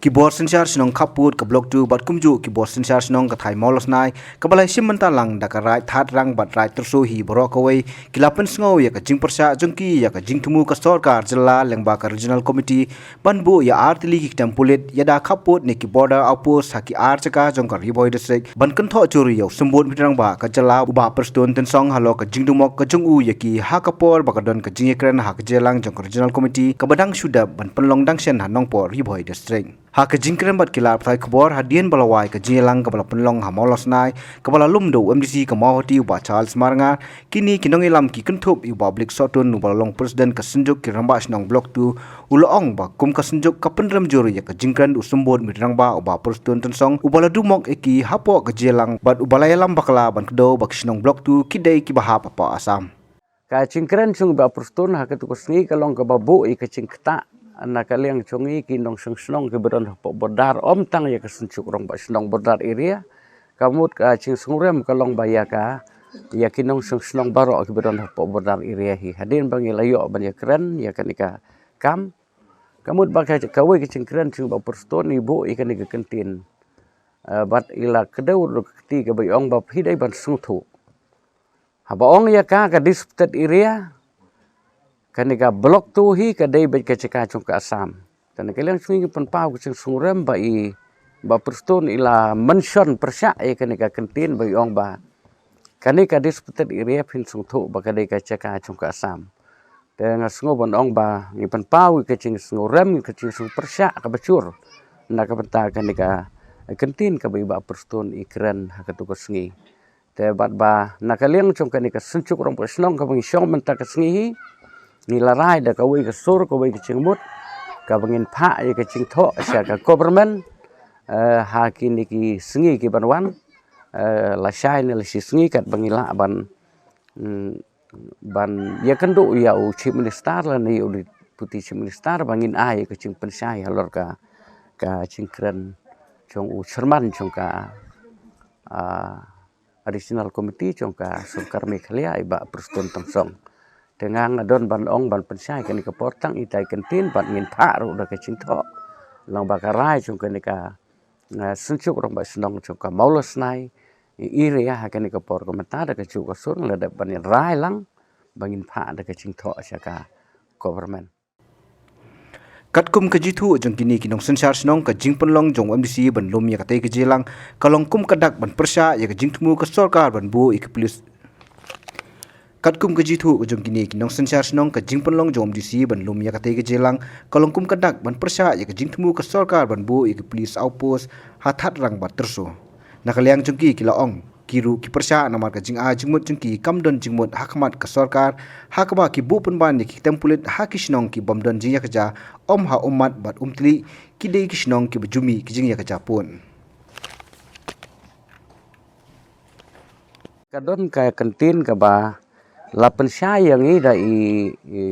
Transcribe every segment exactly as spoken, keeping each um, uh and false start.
Ki bor synshar shnong khappud ka Block two bad kumjuh ki bor synshar shnong ka thaiñ Mawlasnai, kaba la shim bynta lang da ka Raid Thadrang bad Raid Tyrso hi baroh kawei, ki la pynsngew ïa ka jingpyrshah jong ki ïa ka jingthmu ka sorkar jylla lyngba ka Regional Committee ban buh ïa artylli ki kem pulit ïada khappud ne ki border outpost ha ki ar jaka jong ka Ri Bhoi District ban kynthoh jur ïa u Symbud Miet Rangbah ka jylla u Bah Prestone Tynsong halor ka jingdumok ka jong u ïa ki ha ka por ba ka don ka jingïakren ha ka jingïalang jong ka Regional Committee kaba dang shu dep ban pynlong dang shen ha Nongpoh, Ri Bhoi District. Ha ka jingkren bad ki lad pathai khubor hadien ba la wai ka jingïalang kaba la pynlong ha Mawlasnai kaba la lum da u M D C ka Mawhati u Bah Charles Marngar, kine ki nongïalam ki kynthup ïa u Bah Blick Sohtun uba la long President ka Synjuk ki Rangbah Shnong Block two, u la ong ba kum ka Synjuk ka pynrem jur ïa ka jingkren u Symbud Miet Rangbah u Bah Prestone Tynsong uba la dumok ïa ki hapoh ka jingïalang bad uba la ïalam bakla ban kdew ba ki shnong Block two ki dei kiba hap hapoh Assam. Ka jingkren jong Bah Prestone ha katu ka sngi ka long kaba buh ïa ka jingktah na ka liang jong ngi ki nongshong shnong kiba don hapoh border, ym tang ïa ka Synjuk Rangbah Shnong border area. Ka mut ka jingsngewrem ka long ba ïa ka, ïa ki nongshong shnong baroh kiba don hapoh border area hi. Hadien ba ngi la ïoh ban ïakren ïa kane ka kam, ka mut ba ka, kawei ka jingkren jong Bah Prestone i buh ïa kane ka kyntien. Eh, bad i la kdew ruh ka kti kaba i ong ba phi dei ban sngewthuh. Haba ong ïa ka, ka disputed area, kane ka Block two hi ka dei beit ka jaka jong ka Assam. Te na ka liang jong ngi ngi pynpaw ka jingsngewrem ba i, Bah Prestone i la mention pyrshah ïa kane ka kyntien ba i ong ba kane ka disputed area phin sngewthuh ba ka dei ka jaka jong ka Assam. Te nga sngew ban ong ba ngi pynpaw ïa ka jingsngewrem, ka jingsngewpyrshah kaba jur na ka bynta kane ka kyntien kaba i Bah Prestone i kren ha katu ka sngi. Te bad ba na ka liang jong kane ka Synjuk Rangbah Shnong kaba ngi shong mynta ka sngi hi, ngi la rai da kawei ka sur, kawei ka jingmut kaba ngin phah ïa ka jingthoh sha ka government, eh, ha kine ki sngi ki ban wan, eh, lashai ne lashi sngi katba ngi lah ban, mm, ban ïakynduh ïa u Chief Minister lane ïa u Deputy Chief Minister ba ngin ai ïa ka jingpynshai halor ka, ka jingkren jong u Chairman jong ka, ah, Regional Committee jong ka Sorkar Meghalaya i Bah Prestone Tynsong. Te nga nga don ban ong ban pynshai kane ka por tang ita i kyntien bad ngin phah ruh da ka jingthoh. Lang ba ka rai jong kane ka, ah, Synjuk Rangbah Shnong jong ka Mawlasnai i ri ïa ha kane ka por ka mynta da ka juh ka sur la dep ban ïa rai lang ba ngin phah da ka jingthoh sha ka government. Katkum ka jingthoh jong kine ki nongsynshar shnong, ka jingpynlong jong u M D C ban lum ïa katei ka jingïalang ka long kum ka dak ban pyrshah ïa ka jingthmu ka sorkar ban buh ïa ka police. Katkum ka jingthoh jong kine ki nongsynshar shnong, ka jingpynlong jong u M D C ban lum ïa katei ka jingïalang ka long kum ka dak ban pyrshah ïa ka jingthmu ka sorkar ban buh ïa ka police outpost ha Thadrang bad Tyrso. Na ka liang jong ki ki la ong ki ruh ki pyrshah namar ka jingai jingmut jong ki kam don jingmut ha khmat ka sorkar, ha kaba ki buh pynban ïa ki kem pulit ha ki shnong ki bym don jingïakajia, ym ha Ummat bad Umtli, ki dei ki shnong kiba ju mih ki jingïakajia pud. Ka don ka kyntien kaba la pynshai ïa ngi da i, i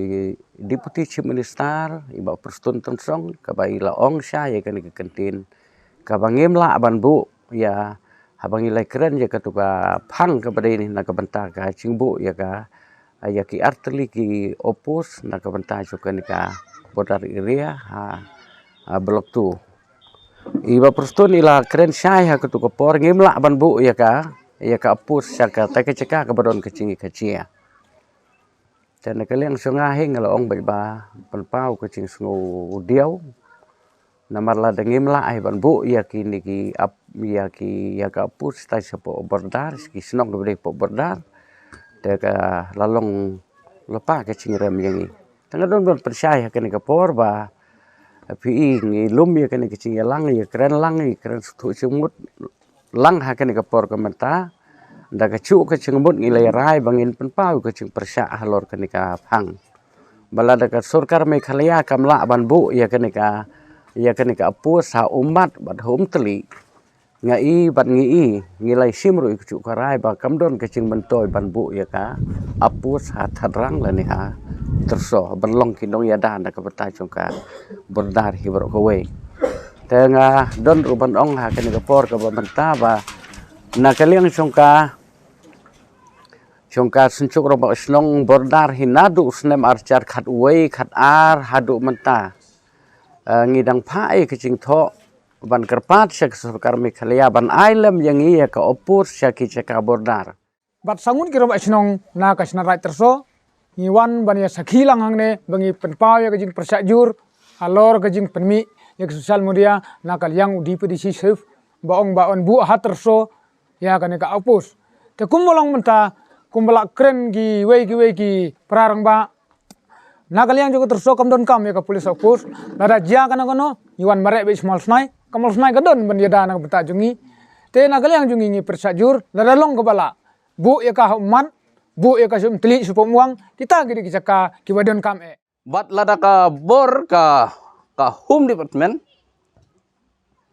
Deputy Chief Minister i Bah Prestone Tynsong kaba i la ong shai ïa kane ka kyntien kaba ngim lah ban buh ïa haba ngi la kren ïa katu ka phang kaba dei na ka bynta ka jingbuh ïa ka, ïa ki artylli ki outpost na ka bynta jong kane ka border area ha, ha Block two. I Bah Prestone i la kren shai ha katu ka por ngim lah ban buh ïa ka, ïa ka outpost sha katei ka jaka kaba don ka jingïakajia. Te na ka liang jong nga hi nga la ong beit ba pynpaw ka jingsngewdiaw. Namar lada ngim lah hi ban buh ïa kine ki ap, ïa ki, ïa ka outpost shatai shapoh border, ki shnong kiba dei hapoh border, te ka la long lypa ka jingrem ïa ngi. Te nga don ban pynshai ha kane ka por ba phi i ngi lum ïa kane ka jingïalang, ïakren lang, ïakren sngewthuh jingmut lang ha kane ka por ka mynta. Da ka juh ka jingmut ngi la rai ba ngin pynpaw ka jingpyrshah halor kane ka phang. Ba lada ka sorkar Meghalaya kam lah ban buh ïa kane ka, ïa kane ka outpost ha Ummat bad ha Umtli, nga i bad ngi i, ngi la shim ruh ïa ka juh ka rai ba kam don ka jingmyntoi ban buh ïa ka outpost ha Thadrang lane ha Tyrso ban long ki nongïada na ka bynta jong ka border hi baroh kawei. Te nga don ruh ban ong ha kane ka por kaba mynta ba na ka liang jong ka, jong ka Synjuk Rangbah Shnong border hi naduh u snem ar hajar khatwei khatar haduh mynta, eh, ngi dang phah ïa ka jingthoh ban kyrpad sha ka sorkar Meghalaya ban ai lem ïa ngi ïa ka outpost sha ki jaka border. Bad sa ngut ki rangbah shnong na ka shnong Raid Tyrso ngi wan ban ïa sakhi lang hangne ba ngi pynpaw ïa ka jingpyrshah jur halor ka jingpynmih ïa ka social media na ka liang u D P D C chief ba ong ba yn buh ha Tyrso ïa kane ka outpost. Te kumba long mynta kumba la kren kiwei kiwei ki para rangbah, na ka liang jong ka Tyrso kam donkam ïa ka police outpost. Lada jia kano kano ngi wan mareh beit sha Mawlsnai, ka Mawlsnai ka don ban ïada na ka bynta jong ngi. Te na ka liang jong ngi ngi pyrshah jur lada long kaba lah buh ïa ka ha Ummat, buh ïa ka sha Umtylli, sha Umwang, kita ki dei ki jaka kiba donkam eh. Bad lada ka bor ka, ka Home Department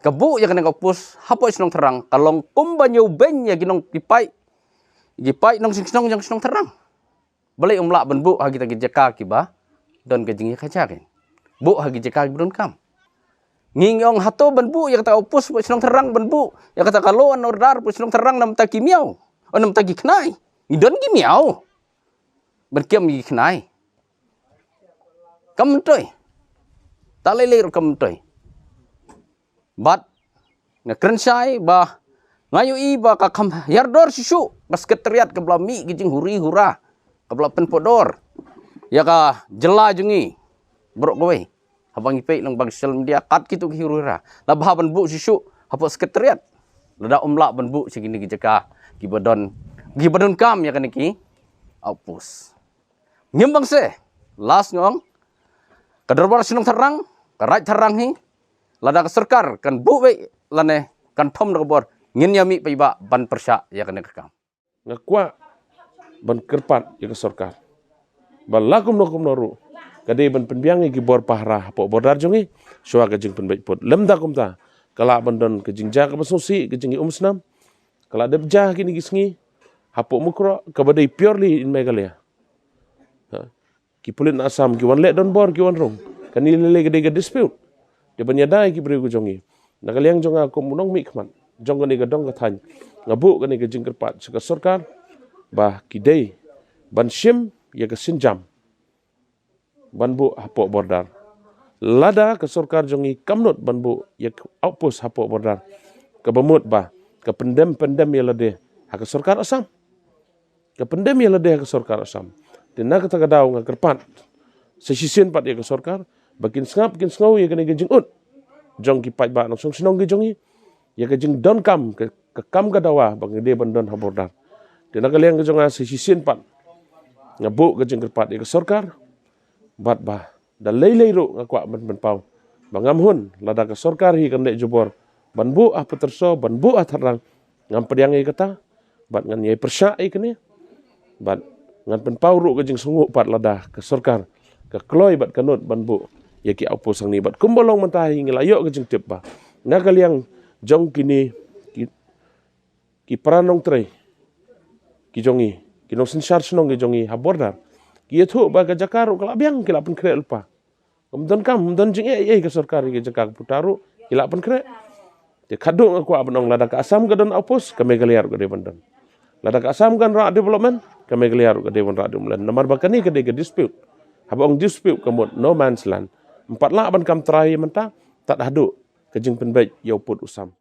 ka buh ïa kane ka outpost hapoh shnong Tharang, ka long kumba ñiew beiñ ïa ki nong ki paid, ki paid nongshong shnong jong shnong Tharang. Balei ym lah ban buh ha kita ki jaka kiba don ka jingïakajia kein? Buh ha ki jaka kiba donkam. Ngi ngi ong hato ban buh ïa kata ka outpost hapoh shnong Tharang, ban buh ïa kata ka law and order hapoh shnong Tharang namar ki miaw, o namar ki khnai? Ngi don ki miaw ban kem ïa ki khnai. Kam myntoi. Ta lei lei ruh kam myntoi. Bad nga kren shai ba nga ïohi ba ka kham hiar dor shuh shuh ka Secretariat kaba la mih ki jinghuri hura, kaba la pynpoh dor ïa ka jylla jong ngi baroh kawei. Haba ngi peit lang ba ka social media kat kito ki huri hura, la bha ban buh shuh shuh hapoh Secretariat. Lada ym lah ban buh sha kine ki jaka kiba don, kiba donkam ïa kane ki outpost. Ngim bang se, last nga ong, ka dorbar shnong Tharang, ka Raid Tharang hi, lada ka sorkar kan buh beit lane kan thom da ka bor, ngin ïa mih paidbah ban pyrshah ïa kane ka kam. Nga kwah ban kyrpad ïa ka sorkar ba la kumno kumno ruh ka dei ban pynbiang ïa ki bor pahara hapoh border jong ngi shuwa ka jingpynbeit pud. Lymda kumta ka lah ban don ka jingjia kaba sngewsih, ka jingïaumsnam, ka lah dep jia ha kine ki sngi hapoh Mukroh kaba dei purely in Meghalaya. Ha. Ki pulit na Assam ki wan leh donbor, ki wan rung. Kane lei lei ka dei ka dispute. Te ban ïada ïa ki briew ka jong ngi, na ka liang jong nga kum u nongmihkhmat jong kane ka dong ka thaiñ, nga buh kane ka jingkyrpad sha ka sorkar ba ki dei ban shim ïa ka sienjam ban buh hapoh border. Lada ka sorkar jong ngi kam nud ban buh ïa ka outpost hapoh border, kaba mut ba ka pyndem pyndem ïa lade ha ka sorkar Assam. Ka pyndem ïa lade ha ka sorkar Assam. Te na kata ka daw nga kyrpad sa shisien pat ïa ka sorkar ba kin sngap kin sngew ïa kane ka jingud jong ki paidbah nongshong shnong ki jong ngi, ïa ka jingdonkam ka, ka kam ka dawa ba ngi dei ban don ha border. Te na ka liang ka jong nga sa shisien pat nga buh ka jingkyrpad ïa ka sorkar, bad ba da lei lei ruh nga kwah ban pynpaw ba ngam hun, lada ka sorkar hi kan leh jubor ban buh ha Pyrthuh, ban buh ha Tharang, ngam pdiang ïa kata, bad ngan ïai pyrshah ïa kane, bad ngan pynpaw ruh ka jingsngewnguh pat lada ka sorkar ka kloi bad ka nud ban buh ïa ki outpost hangne. Bad kumba long mynta hi ngi la ïoh ka jingtip ba na ka liang jong kine ki, ki para nongtrei ki jong ngi, ki nongsynshar shnong ki jong ngi ha border, ki ïathuh ba ka jaka ruh ka la biang, ki la pynkhreh lypa. Ym don kam, ym don jingeh ei ei ka sorkar ïa ka jaka ka puta ruh ki la pynkhreh. Te khadduh nga kwah ban ong, lada ka Assam ka don outpost, ka Meghalaya ruh ka dei ban don. Lada ka Assam kan rah development, ka Meghalaya ruh ka dei ban rah development. Namar ba kane ka dei ka dispute. Haba ong dispute ka mut no man's land. Ym pat lah ban kam trai mynta tad haduh ka jingpynbeit ïa u pud u sam.